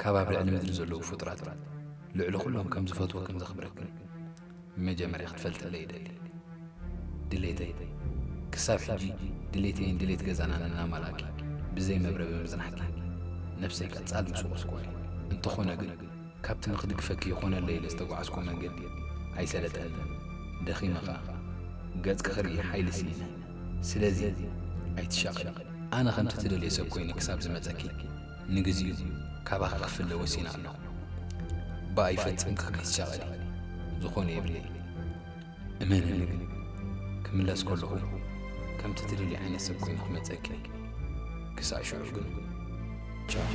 ካብ ኣብ ልዕሊ ምድሪ ዘለዉ ፍጡራት ልዕሊ ኩሎም ከም ዝፈትወክን ዘኽብረክን መጀመርያ ክትፈልጥለይ ይደሊ። ድሌተይ ክሳብ ሕጂ ድሌተይን ድሌት ገዛናን እናማልኣኪ ብዘይ መብረቢ ምጽናሕኪ ነብሰይ ቀጻሊ ምስ ወቐስኩዋ እየ። እንተኾነ ግን ካብቲ ንኽድግፈኪ ይኾነለይ ኢለ ዝተጓዓዝኩዎ መንገዲ ኣይሰለጠንን። ደኺመ ኸኣ ገጽኪ ክርኢ ሓይሊ ስኢነ። ስለዚ ኣይትሻቐሊ። ኣነ ከምቲ ትደልዮ ሰብ ኮይነ ክሳብ ዝመጸኪ ንግዚኡ ካባኺ ክፍለ ወሲነ ኣለኹ። ብኣይ ፈጺምኪ ከይትሻቐሊ። ዝኾነ የብለይ። እመንኒ ግን ክምለስ ከለኹ ከምቲ ትደልዮ ዓይነት ሰብ ኮይነ ክመጸኪ። ክሳዕ ሽዑ ግን ቻው።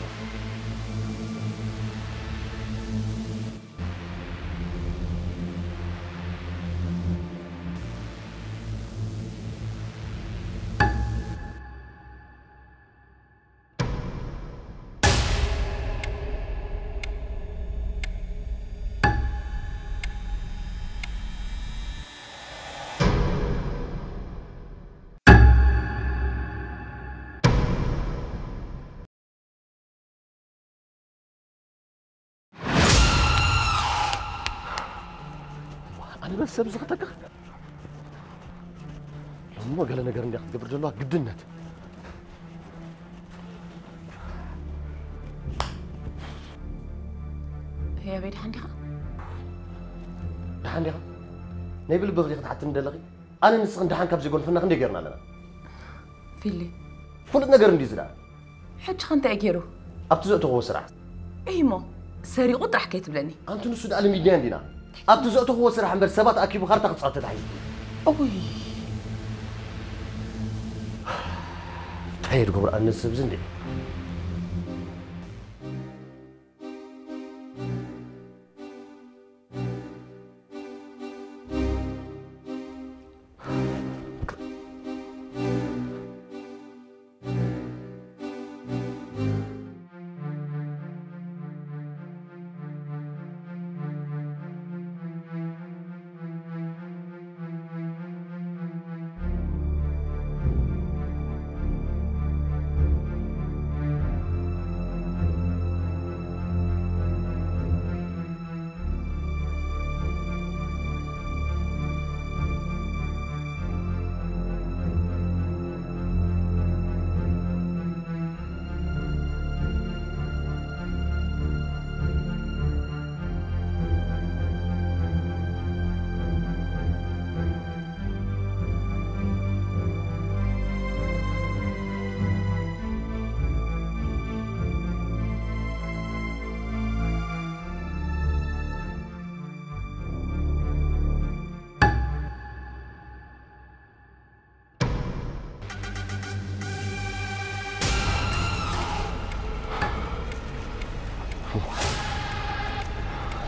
ኣነ በስ ሰብ ዝኽተካ ሎሚ እሞ ገለ ነገር እንዲያ ክትገብር ዘለዋ ግድነት። ህያበይ ደሓን ዲኻ? ደሓን ዲኻ? ናይ ብልቢ ክዲ ክትሓትኒ ደለኺ? ኣነ ንስኽን ደሓን ካብ ዘይጎንፍና ክንደይ ጌርና ኣለና? ፊሊ። ፍሉጥ ነገር እንዲ ዝዳ። ሕጂ ኸ እንታይ ገይሩ? ኣብቲ ዘእተኽዎ ስራሕ። እሂሞ፣ ሰሪቑ ጥራሕ ከይትብለኒ። ኣንቲ ንሱ ደኣ ልሚድና እንዲና። ኣብቲ ዘእተኽዎ ስራሕ እምበር ሰባት ኣኪቡ ካርታ ክጻወት ተታሒዙ። እውይ። እንታይ እየ ዝገብሮ ኣነ ሰብ እዚ እንዴ?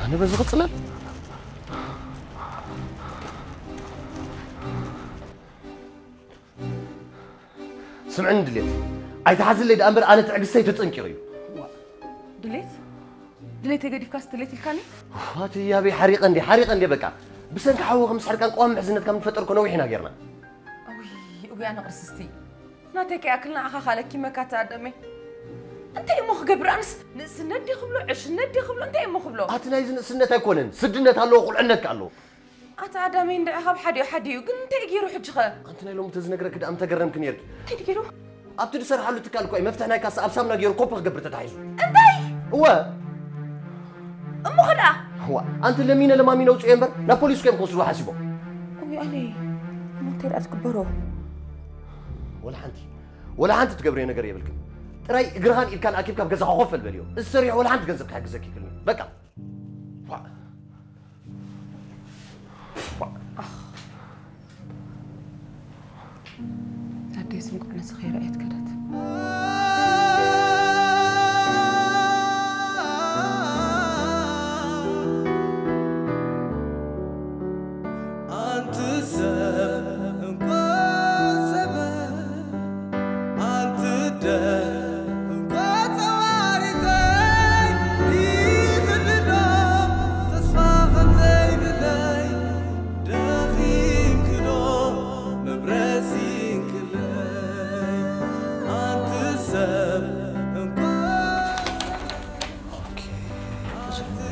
ኣነ በዚ ክጽለል። ስምዕኒ ድሌት፣ ኣይትሓዝለይ ደኣ እምበር ኣነ ትዕግስተይ ተጸንቂቑ እዩ። ዋ፣ ድሌት? ድሌተይ ገዲፍካስ ድሌት ኢልካኒ? ዋት ያበይ ሓሪቐ እንዴ፣ ሓሪቐ እንዴ በቃ። ብሰንኪ ሓዊ ከም ስሕርካን ቀዋሚ ምሕዝነትካ ምፈጠርኮ ነዊሕ ኢና ጌርና። እውይ፣ እውይ ኣነ ቅርስስቲ። ናተይ ከይኣክል ንዓኻ ካለኪ መካተ ኣደመይ። እንታይ እሞ ክገብር ኣንስ ንእስነት ዲ ክብሎ፣ ዕሽነት ዲ ክብሎ፣ እንታይ እሞ ክብሎ? ኣቲ ናይዚ ንእስነት ኣይኮነን፣ ስድነት ኣለዎ፣ ቁልዕነት ከ ኣለዎ። ኣታ ኣዳመይ እንድዒ ካብ ሓዲኡ ሓዲኡ፣ ግን እንታይ ገይሩ ሕጂ ኸ? ኣንቲ ናይ ሎሚ ተዝነግረኪ ደኣ ምተገረምኪ ነይርኪ። እንታይ ገይሩ? ኣብቲ ዝሰርሓሉ ትካል እኮ እዩ መፍትሕ ናይ ካሳ ኣብ ሳምና ገይሩ ኮፒ ክገብር ተታሒዙ። እንታይ? እወ። እሞ ኸ ደኣ? እዋ፣ ኣንቲ ለሚነ ለማሚነ ውፅኡ እምበር ናብ ፖሊስ እኮ እዮም ክወስድዎ ሓሲቦም። እውይ ኣነ፣ እሞ እንታይ ደኣ ትግበሮ? ወላ ሓንቲ፣ ወላ ሓንቲ ትገብርዮ ነገር የብልክን። ጥራይ እግርኻን ኢድካን ኣኪብካ ኣብ ገዛኻ ኮፍ በል በልዮ። እዚ ሰሪሑ ወላ ሓንቲ ገንዘብ ክሕግዘኪ ይክእልን። በቃ። ኣደይ ስንቁዕ ነዚ ከይረኣየት ከደት። ኣንቲ ሰብ እንኳ ሰበ ኣንቲ ደም እንኳ ተዋሪተይ ይኽእል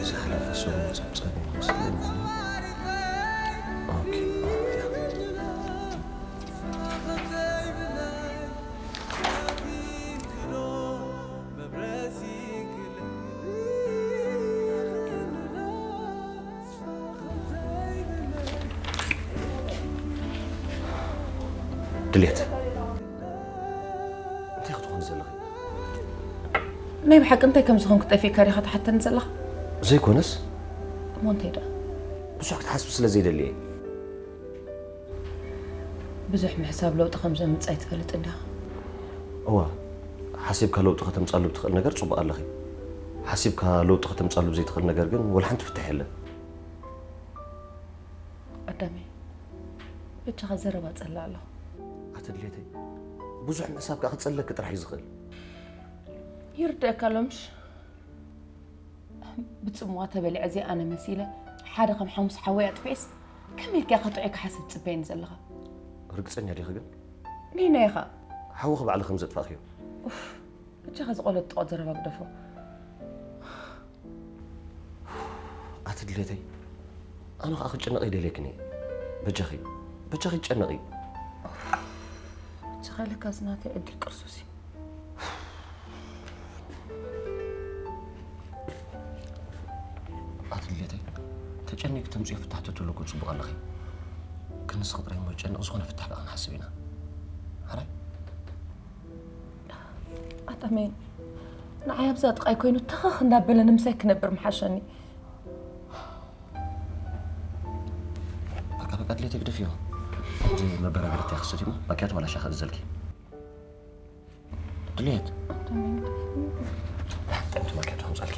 ዝሓለፈ ሰሙን ጸብጻብ ይመስለኒ። ኦኬ፣ ኦኬ። ድሌት፣ እንታይ ክትኾኒ ዘለኺ? ናይ ብሓቂ እንታይ ከም ዝኾንኩ ጠፊእካ ዲኻ ትሓተኒ ዘለኻ? ዘይኮነስ። እሞ እንታይ ደኣ? ብዙሕ ክትሓስቢ ስለ ዘይደሊ እየ። ብዙሕ ምሕሳብ ለውጢ ከም ዘምጽእ ኣይትፈልጥን ዲኻ? እዋ፣ ሓሲብካ ለውጢ ከተምጻሉ እትኽእል ነገር ጽቡቕ ኣለኺ። ሓሲብካ ለውጢ ከተምጻሉ ዘይትኽእል ነገር ግን ወላ ሓንቲ ፍታሕ የለን። ኣዳመይ፣ በጃኻ ዘረባ ጸልእ ኣለኹ። ኣቲ ድሌተይ፣ ብዙሕ ምሕሳብ ከኣ ክጸልለኪ ጥራሕ እዩ ዝኽእል። ይርደኣካ ኣሎ ምሽ? ብጽምዋ ተበሊዐ እዚኣ ኣነ መሲለ፣ ሓደ ከም ሓሙስ ሓወይ ኣጥፊኤስ፣ ከመይ ኢልካ ኢኻ ጥዑይ ክሓስብ ትጽበየኒ ዘለኻ? ርግጸኛ ዲኺ ግን? ነይናይ ኢኻ? ሓውኺ ባዕሊ ከም ዘጥፋእክዮ። ኡፍ፣ በጃኻ ዝቆለጥቆ ዘረባ ግደፎ። ኣቲ ድሌተይ፣ ኣነ ኸኣ ክጨነቕ ይደልየክን እየ። በጃኺ፣ በጃኺ ጨነቒ። በጃኻ ኢልካ እዚ ናተይ ዕድል ቅርሱስ እዩ። ኣቲ ድሌተይ፣ ተጨኒቂ ተምጽዮ ፍታሕ ተትህሉ እኮ ጽቡቕ ኣለኺ። ግን ንስኺ ጥራይ እሞ ጨንቕ ዝኾነ ፍታሕ ከኣ ክንሓስብ ኢና። ሓራይ? ኣጣመይ፣ ንዓይ ኣብዛ ጥቓይ ኮይኑ ተኸኽ እንዳበለ ንምሳይ ክነብር ምሓሸኒ። በቃ፣ በቃ፣ ድሌተይ ግደፍዮ። ሕጂ መበራበርቲ እያ ክሰትዩ እሞ፣ ማኪያቶ ዋላ ሻሂ ክእዝዘልኪ። ድሌት። ኣጣመይ። ጥዕምቲ ማኪያቶ ከምጻልኪ።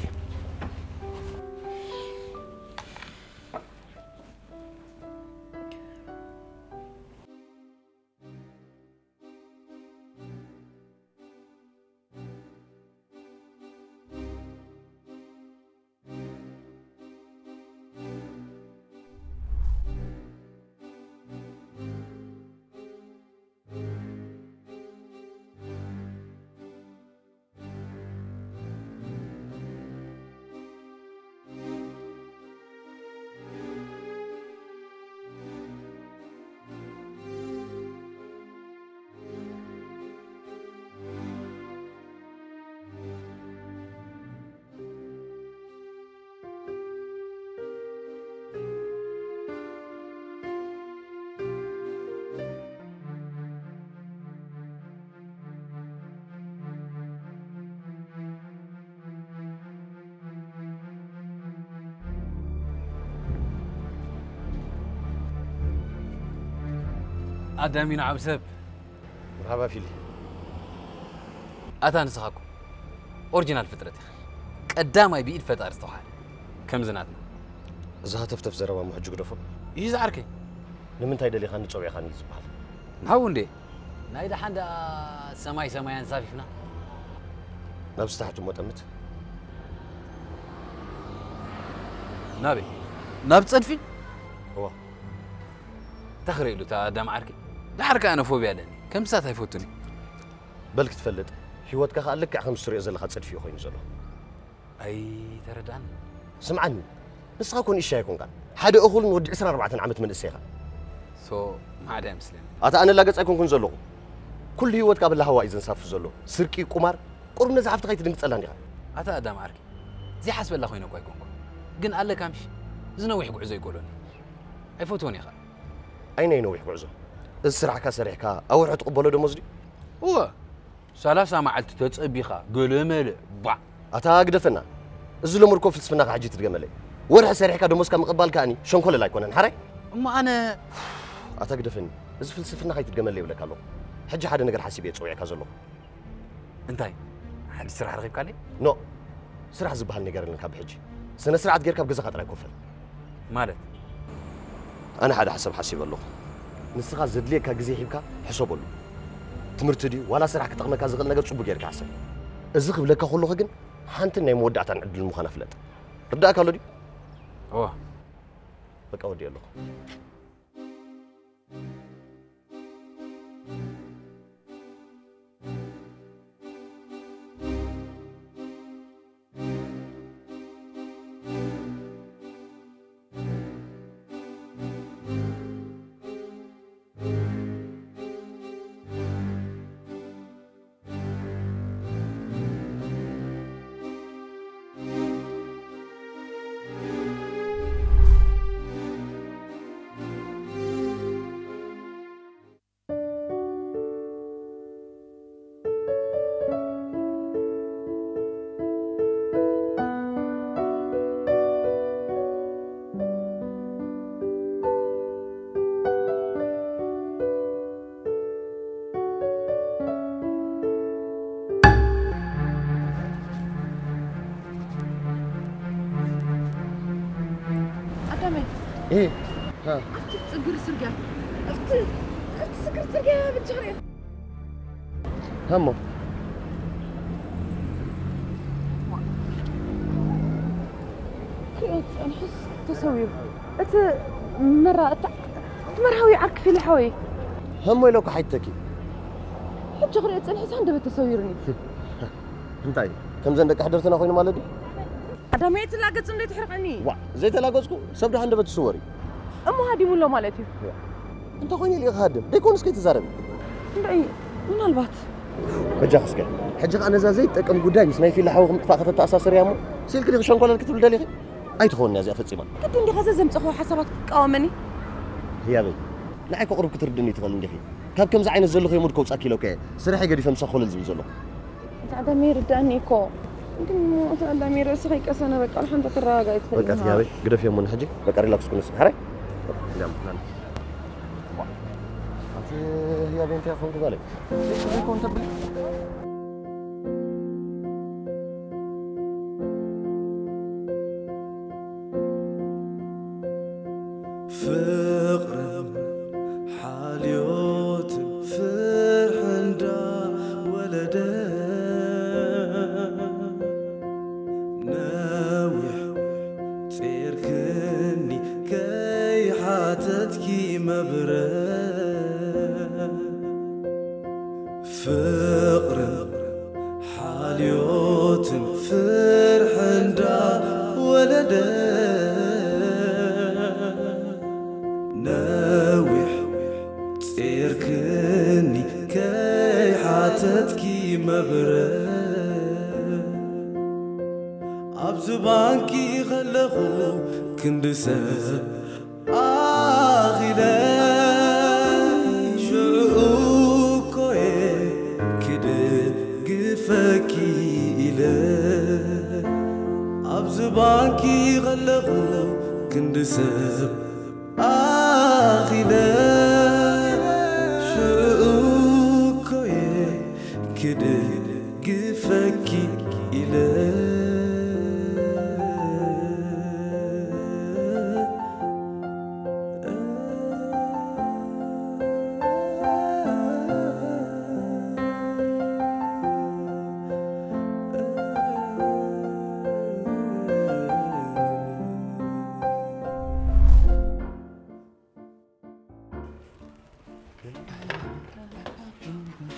ኣዳሚ ንዓብ ሰብ። መርሃባ ፊሊ። ኣታ ንስኻ እኮ ኦሪጂናል ፍጥረት ኢኻ። ቀዳማይ ብኢድ ፈጣሪ ዝተውሃደ። ከምዚ ናትና። እዚ ሃተፍተፍ ዘረባ እሞ ሕጂ ግደፎ። ይህ ዝዓርከይ። ንምንታይ ደሊኻኒ ጸዊዕኻኒ እዩ ዝበሃል። ሃው እንዴ? ናይ ደሓን ደኣ ሰማይ ሰማይ ኣንሳፊፍና። ናብዚ ታሕቲ እሞ ጠምት። ናበይ? ናብ ጸድፊ? እዋ። እንታይ ክርእየሉ እታ ኣዳም ዓርከይ? ደሓር ከኣ ኣነ ፎብያ ኣለኒ። ከም ንሳት ኣይፈቱን እየ። በል ክትፈልጥ፣ ህይወትካ ከኣ ልክዕ ከምዚ ትርእዮ ዘለኻ ጸድፊ እዩ ኮይኑ ዘሎ። ኣይተረድኣን። ስምዓኒ፣ ንስኻ እኮ ንእሽተይ ኣይኮንካን። ሓደ እኹልን ወዲ ዕስራን ኣርባዕተን ዓመት መንእሰይ ኢኻ። ሶ፣ ማዕዳ ይመስለኒ። ኣታ ኣነ ላገጽ ኣይኮንኩን ዘለኹ። ኩሉ ህይወትካ ብላሃዋ እዩ ዘንሳፍፍ ዘሎ። ስርቂ፣ ቁማር፣ ቁሩብ ነዛ ሓፍትኻ ኣይትድንግጸላን ዲኻ? ኣታ ኣዳም ዓርከይ፣ ዘይሓስበላ ኮይነ እኮ ኣይኮንኩን። ግን ኣለካ ምሽ፣ እዚ ነዊሕ ጉዕዞ ይጎሎኒ። ኣይፈትዎን እየ ኸኣ። ኣይናይ ነዊሕ ጉዕዞ። እዚ ስራሕካ ሰሪሕካ፣ ኣብ ወርሒ ትቕበሎ ደሞዝ ድዩ? እወ፣ ሰላሳ መዓልቲ ተጸቢኻ፣ ገለመለ፣ ባዕ። ኣታ ግደፈና። እዚ ሎሚ እኮ ፍልስፍናኻ ሕጂ ትድገመለይ። ወርሒ ሰሪሕካ ደሞዝካ ምቕባል ከኣኒ ሸንኮለል ኣይኮነን፣ ሓራይ? እሞ ኣነ ኣታ ግደፈኒ። እዚ ፍልስፍናኻ ኣይትድገመለይ ይብለካ ኣለኹ። ሕጂ ሓደ ነገር ሓሲበ እየ ጸዊዐካ ዘለኹ። እንታይ? ሓድሽ ስራሕ ረኺብካለይ? ኖ፣ ስራሕ ዝበሃል ነገር የለን ካብ ሕጂ። ስነ ስርዓት ጌርካ ኣብ ገዛኻ ጥራይ ኮፍ በል። ማለት? ኣነ ሓደ ሓሳብ ሓሲበ ኣለኹ። ንስኻ ዘድልየካ ግዜ ሂብካ ሕሰበሉ። ትምህርቲ ድዩ ዋላ ስራሕ ክጠቕመካ ዝኽእል ነገር ጽቡቕ ጌርካ ሕሰብ። እዚ ክብለካ ከለኹ ግን ሓንትን ናይ መወዳእታን ዕድል ምዃና ፍለጥ። ርዳእካ ኣሎ ድዩ? እወ። በቃ ወዲኤ ኣለኹ። إيه؟ ها. ኣብቲ ጽግር ጽርግያ፣ ኣብቲ፣ ኣብቲ ጽግር ጽርግያ ብቻ ርኤ። ሃሞ። ክርእዮ ጸንሑስ ተሰዊሩ። እቲ መራ-፣ እቲ፣ እቲ መርሃዊ ዓርኪ ፊሊ ሓወይ። ሃሞ ኢለ እኮ ሓይተኪ። ሕጂ ክርእዮ ጸንሑስ ሃንደበት ተሰዊሩኒ። እንታይ? ከምዘን ደቂ ሕድርትና ኮይኑ ማለት ድዩ? ኣዳመየ ትላገጽ እንዴት ትሕርቐኒ? ዋ፣ ዘይተላገጽኩ ሰብ ደሓ እንደበት ትስወሪ። እሞ ሃዲሙ ኣሎ ማለት እዩ። እንተ ኮይነ ኢልካ ሃድም። ደይኮንስ ከይትዛረቢ። እንታይ? ምናልባት። በጃ ክስከ። ሕጂ ከኣ ነዛ ዘይትጠቅም ጉዳይ ምስ ናይ ፊላ ሓውኺ ምጥፋእ ከተተኣሳስርያ እሞ፣ ሲልክ ዲኺ ሸንኮለል ክትብል ደሊኺ? ኣይትኸውን እያ እዚኣ ፈጺማ። ግዲ እንዲኻ ዘዘምጸኹ ሓሳባት ክትቃወመኒ? ህያበይ፣ ንዓይ እኮ ቁሩብ ክትርድእኒ ትኽእል እንዲኺ። ካብ ከምዚ ዓይነት ዘለኹ ሙድ ከውጻኪ ኢለ እኮ እየ ስርሐይ ገዲፈ ምሳኺ ኮለል ዝብል ዘለኹ። እቲ ዓዳሚ ይርዳእኒ እኮ። ግን እቲ ዓዳሚ ርእሲ ከይቀሰነ በቃ ሓንቲ ክረጋጋእ ይትኽእል በቃ ኢኻ። ትያበይ፣ ግደፍዮ እሞ ንሕጂ። በቃ ሪላክስ ኩኒ እስኪ፣ ሕራይ? በቃ፣ እንዲያም፣ ናን። ዋ። ኣቲ ህያበይ እንታይ ኮንኩ ጓለይ? ዘይኮን ተብል? ፍቕርን ሓልዮትን ፍርሕን እንዳወለደ፣ ነዊሕ ጼርክኒ ከይሓተትኪ መብረ። ፍቕርን ሓልዮትን ፍርሕን እንዳወለደ፣ ነዊሕ ጼርክኒ ከይሓተትኪ መብረ። ኣብዚ ባንኪ ከለኹ ክንዲ ሰብ ኣኺለ ሽዑ እኮ እየ ክድግፈኪ ኢለ። ኣብዚ ባንኪ ከለኹ ክንዲ ሰብ ኣኺለ ሽዑ እኮ እየ ክድግፈኪ ኢለ።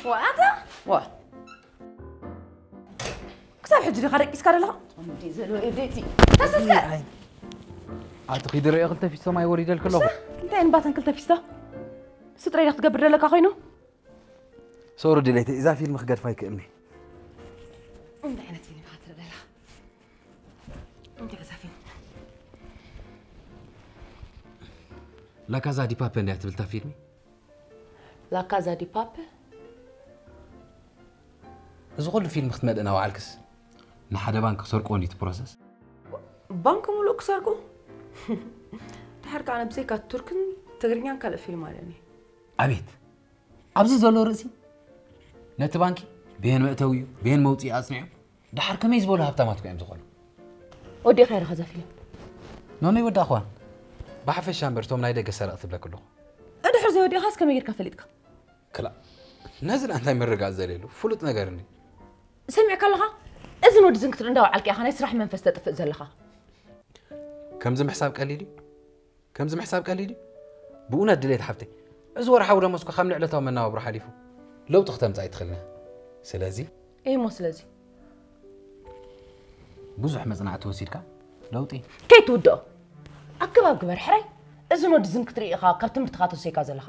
ዋ፣ ኣታ? ዋ። ክሳብ ሕጂ ዲኻ ደቂስካ ዘለኻ? እንዲ ዘሎ ኤደቲ። ተስስከ! ኣይ። ኣቲ ኺዲ ርእዮ ክልተ ፊስቶ ማይ ወሪደልክ ኣለኹ። እሳ? እንታይ እየን ባተን ክልተ ፊስቶ? ስጥረይ ዶ ክትገብር ደለካ ኮይኑ? ሶሪ ድሌተይ፣ እዛ ፊልም ክገድፋ ኣይክእልኒ። እንታይ ዓይነት ፊልም ኢኻ ትርኢ ደለኻ? እንታይ እዛ ፊልም? ላካዛ ዲ ፓፐ እንድያ ትብል እታ ፊልም? ላካዛ ዲ ፓፐ? እዚ ኩሉ ፊልም ክትመልእና ወዓልክስ? ንሓደ ባንክ ክሰርቅዎ እንድዩ እቲ ፕሮሰስ? ባንክ ሙሉእ ክሰርቁ? ድሓር ከኣ ብዘይካ ቱርክን ትግርኛን ካልእ ፊልም ኣለኒ። ኣቤት! ኣብዚ ዘሎ ርእሲ ነቲ ባንኪ በየን መእተዊኡ በየን መውጽኢ ኣጽኒዑ፣ ደሓር ከመይ ዝበሉ ሃብታማት ኮ እዮም ዝኾኑ? ወዲእኻያ ዲኻ እዛ ፊልም? ኖኖ ይወዳእኽዋን። ብሓፈሻ እምበር እቶም ናይ ደገ ሰረቕ ትብለክ ኣለኹ። እንድሕር ዘይወዲእኻስ ከመይ ጌርካ ፈሊጥካ? ክላእ። ነዚ ደኣ እንታይ ምርጋጽ ዘልየሉ? ፍሉጥ ነገር እንድዩ። ሰሚዕካ ኣለኻ? እዝን ወዲ ዝን ክትርኢ እንዳወዓልካ ኢኻ ናይ ስራሕ መንፈስ ተጥፍእ ዘለኻ። ከምዚ ምሕሳብ ቀሊል እዩ? ከምዚ ምሕሳብ ቀሊል እዩ? ብእውነት ድሌት ሓፍተይ፣ እዚ ወርሓዊ ደሞዝኩ ከም ንዕለታዊ መነባብሮ ሓሊፉ ለውጢ ክተምጽእ ኣይትኽእልን ኢኻ። ስለዚ እሞ ስለዚ? ብዙሕ መጽናዕቲ ወሲድካ ለውጢ ከይትውድኦ ኣገባብ ግበር ሕራይ። እዝን ወዲ ዝን ክትርኢ ኢኻ ካብ ትምህርትኻ ተወሲድካ ዘለኻ።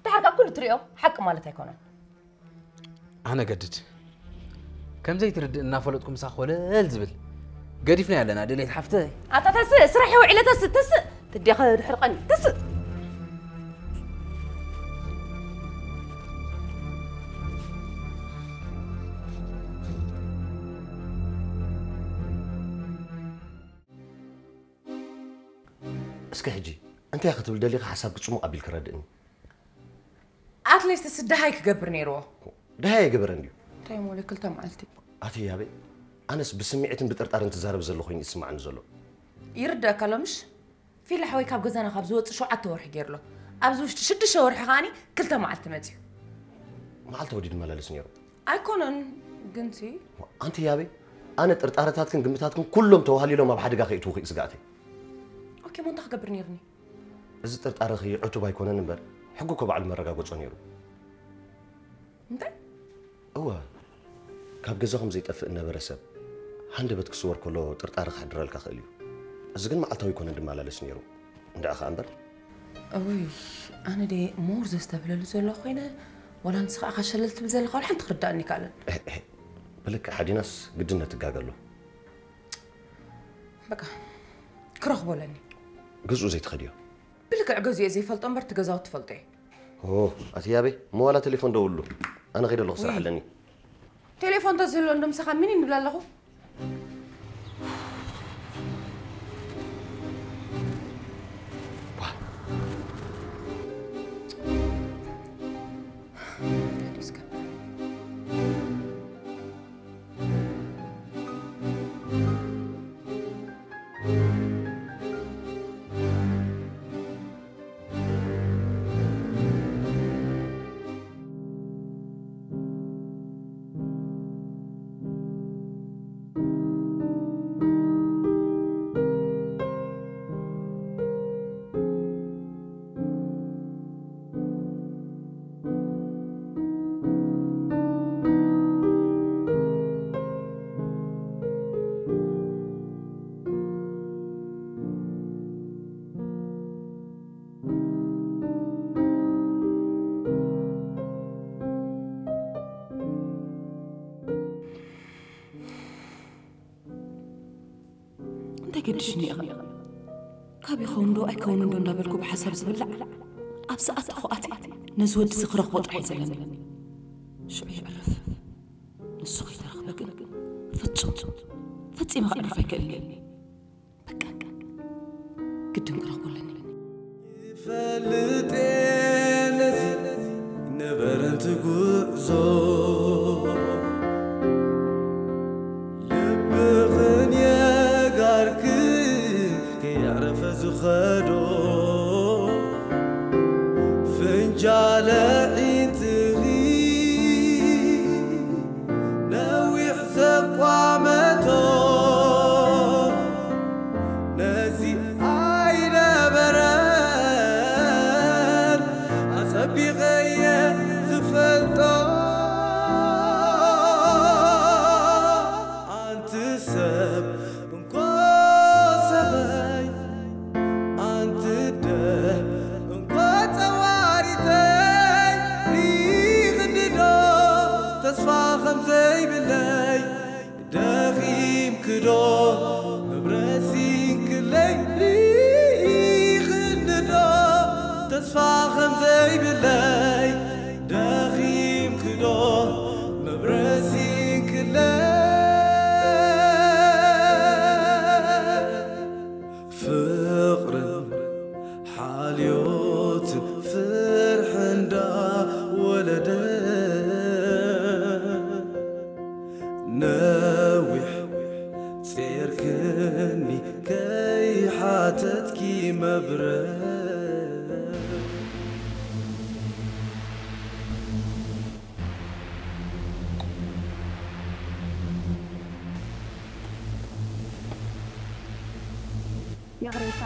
ድሓር ከኣ ኩሉ ትርእዮ ሓቂ ማለት ኣይኮነን። ኣነ ገድድ ከም ዘይትርድእ እናፈለጥኩ ምሳኺ ኮለል ዝብል ገዲፍናዮ ኣለና ድሌት ሓፍተይ። ኣታ ተስእ፣ ስራሕ ውዒለ ተስእ፣ ተስእ። ትዴኸ ድሕርቐኒ፣ ተስእ። እስከ ሕጂ እንታይ ክትብል ደሊኻ ሓሳብኪ ጽሙቕ ኣቢልኪ ረድእኒ። ኣትሊስት ስደሃይ ክገብር ነይርዎ። ደሃይ ኣይገበረን ድዩ? እንታይ እሞ ክልተ መዓልቲ። ኣቲ ያበይ፣ ኣነስ ብስምዒትን ብጥርጣርን ትዛረብ ዘሎ ኮይኑ ይስማዓኒ ዘሎ። ይርዳእካ ኣሎ ምሽ? ፊላ ሓወይ ካብ ገዛና ካብ ዝወፅእ ሸውዓተ ወርሒ ገይሩ ኣሎ። ኣብዚ ውሽጢ ሽዱሽተ ወርሒ ከዓኒ ክልተ መዓልቲ መፅዩ። መዓልቲ ወዲ ድመላለስ ነይሩ። ኣይኮነን ግንቲ ኣንቲ ያበይ ኣነ ጥርጣረታትክን ግምታትክን ኩሎም ተዋህሊሎም ኣብ ሓደጋ ከይእትውኺ ስጋእተይ። ኦኬ፣ ሞ እንታይ ክገብር ነይርኒ? እዚ ጥርጣረኺ ዕቱብ ኣይኮነን እምበር ሕጊ እኮ ባዕሉ መረጋገጾ ነይሩ። እንታይ? እወ፣ ካብ ገዛኹም ዘይጠፍእ እነበረ ሰብ ሃንደበት ክስወር ከሎ ጥርጣረ ክሕድረልካ ክእል እዩ። እዚ ግን መዓልታዊ ኣይኮነን ድመላለስ ነይሩ። እንድዒ ኸኣ እምበር እውይ፣ ኣነ ደ ሞር ዘስተብለሉ ዘሎ ኮይነ፣ ዋላ ንስኻ ኢኻ ሸለል ትብል ዘለኻ ዋላ ሓንቲ ክርዳእኒ ይከኣለን። ብልክዕ ሓዲናስ ግድነት ትጋገ ኣሎ። በቃ ክረኽቦ ኣለኒ። ገዝኡ ዘይትኸድዮ? ብልክዕ ገዝኡ እየ ዘይፈልጦ እምበር፣ እቲ ገዛውቲ ትፈልጦ እየ። ኦ፣ ኣቲ ያበይ፣ መዋላ ቴሌፎን ደውሉ። ኣነ ከይደ ኣለኹ ስራሕ ኣለኒ። ቴሌፎን ተዝህልዎ እንዶ ምሳኻ ምን ይብል ኣለኹ? እንታይ ገድሽኒ ኢኻ? ካብ ይኸውን ዶ ኣይከውንን ዶ እንዳበልኩ ብሓሳብ ዝብላዕ ኣብ ሰኣት ተኾኣቲ ነዚ ወዲ እዚ ክረኽቦ ጥራሕ እዩ ዘለኒ። ሽዑ የዕርፍ። ንሱ ከይተረኽበ ግን ፍጹም ፈጺመ ከዕርፍ ኣይክእልን እየ። በቃ ግድን ክረኽቦ ኣለኒ። ይፈልጥ ነዚ ነበረን ትጉዕዞ ልብኽን የጋርክን ከየዕረፈ ዝኸዶ ፍንጃለ ዒንትኺ ነዊሕ ዘቋመቶ ነዚ ኣይነበረን ኣጸቢቐየ ዝፈልጦ ኣንቲ ሰብ እንኮ ሰበይ ኣንቲ ደ እንኮ ጸዋሪተይ ሪኽኒ ዶ ተስፋ ከም ዘይብለይ ደኺምክዶ መብረሲንክለይ ሪኽንዶ ተስፋ ከም ዘይብለይ ደኺምክዶ መብረሲንክለይ ፍቕርን ሓልዮትን ፍርሒ እንዳወለደ ነዊሕ ጼርክኒ ከይሓተትኪ መብረ ይቕሬታ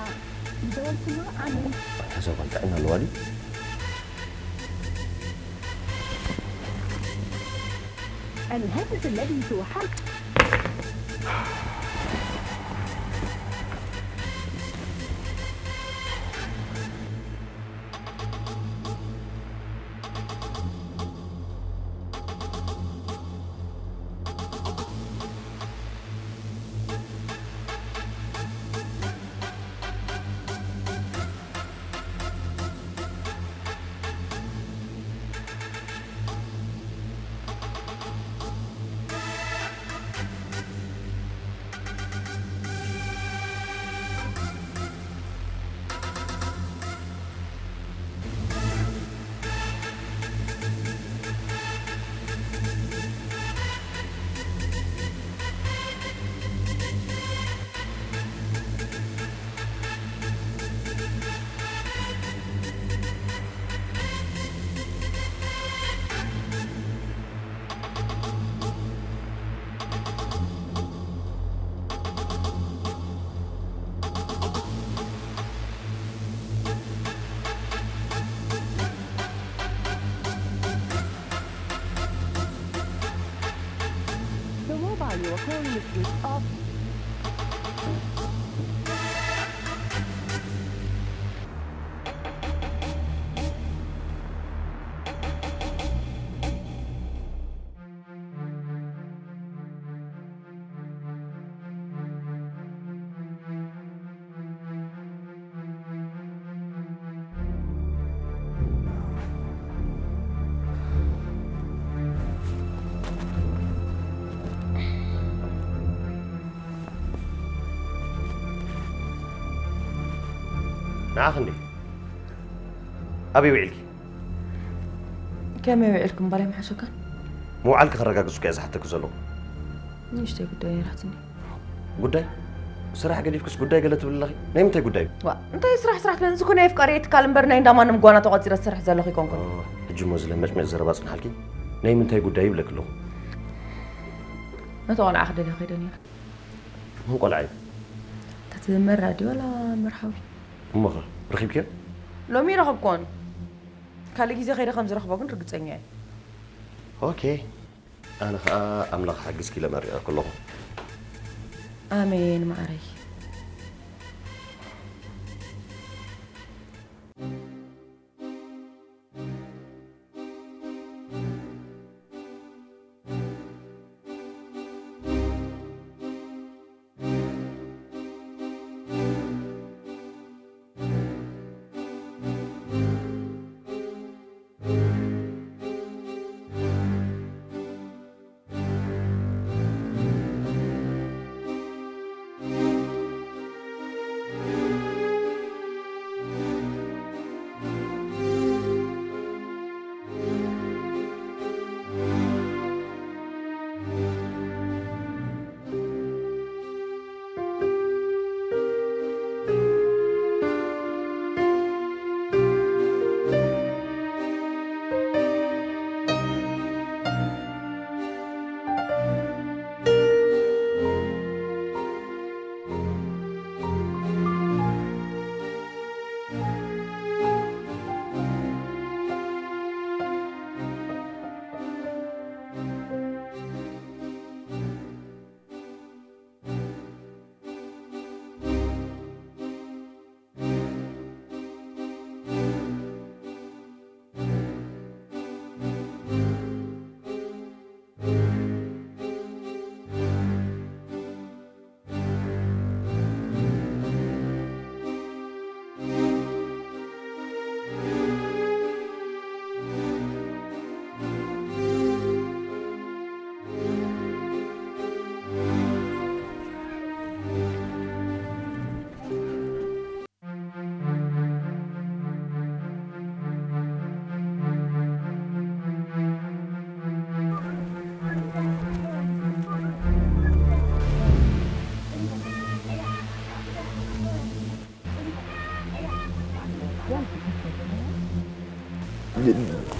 ዝደወልኩሉ ኣነ እታ ሰው ካልጥዕና ኣለዋ ድዩ? الهاتف الذي توحد Turn the switch off. ንዓኽ እንዴ? ኣበይ ውዒልኪ? ከመይ ውዒልኩም እምበኣር ኣይምሓሸካን? ምውዓልኪ ከረጋግጽ እኮ እየ ዝሓተኪ ዘለኹ። ንእሽተይ ጉዳይ ነይራትኒ። ጉዳይ? ስራሕ ገዲፍክስ ጉዳይ ገለ ትብሊ ኣለኺ? ናይ ምንታይ ጉዳይ እዩ? ዋ፣ እንታይ ስራሕ ስራሕ ትብለኒ? እዚ እኮ ናይ ኣፍቃሪየይ ትካል እምበር ናይ እንዳ ማንም ጓና ተቖጺረ ዝሰርሕ ዘለኹ ኣይኮንኩን። ኦ፣ ሕጂ እሞ እዚ ለመጭመጭ ዘረባ ጽንሓልኪ? ናይ ምንታይ ጉዳይ ይብለኪ ኣለኹ? ነቲ ቆልዓ ክደልዮ ከይደ ነይረ። መን ቆልዓ እዩ? እቲ መራ ድዩ ዋላ መርሃዊ? እሞኸ፣ ረኺብክዮ? ሎሚ ኣይረኸብክዎን። ካልእ ግዜ ከይደ ከም ዝረኽቦ ግን ርግጸኛ እየ። ኦኬ። ኣነ ኸኣ ኣምላኽ ሓግዝኪ ኢለ መሪቐኪ ኣለኹ። ኣሜን መዓረይ።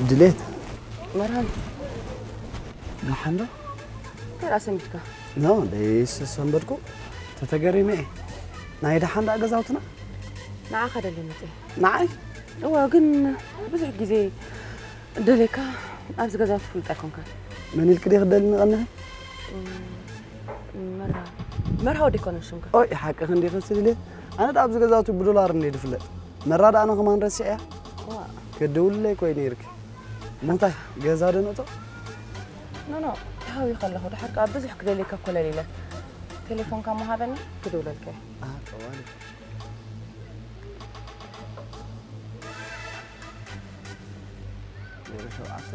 ድሌት መርሃዊ። ደሓን ዶ? እንታይ ደኣ ሰንቢድካ? ኖ፣ ደይሰንበድኩ። ተተገሪመ እየ። ናይ ደሓን ደኣ ገዛውትና? ንዓኻ ደልየ መጽየ። ንዓይ? እወ፣ ግን ብዙሕ ግዜ ደልየካ ኣብዚ ገዛውቲ ፍሉጥ ኣይኮንካን። መን ኢልኪ ዲኺ ትደልኒ ቀንኺ? እም፣ መርሃ-፣ መርሃዊ ዶ ኣይኮነን ሽምካ? ኦይ፣ ሓቅኺ እንዲኺ ስልልየ። ኣነ ደኣ ኣብዚ ገዛውቲ ብዶላር እንድየ ዝፍለጥ። መራ ደኣ ኣነ ከማን ረሲዐያ። ዋ። ክድውልለይ እኮ እዩ ነይርኪ። ምንታይ፣ ገዛ ዶ ንእቶ? ኖ፣ ኖ፣ ተሃዊ ከለኹ፣ ድሓር ከኣ ብዙሕ ክደልየካ ኮለል ኢለ። ቴሌፎንካ እሞ ሃበኒ፣ ክድውለልካ እየ። ኣሃ፣ ጠዋሊ። ዜሮ ሸውዓተ።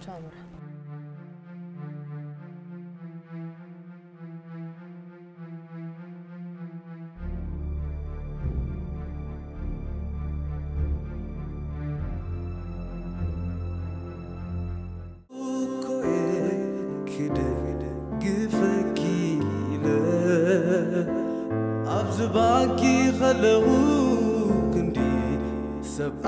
ቻው፣ መርሃ። እኮ እየ ክደግፈኪ ኢለ ኣብዚ ባንኪ ከለኹ ክንዲ ሰብኣ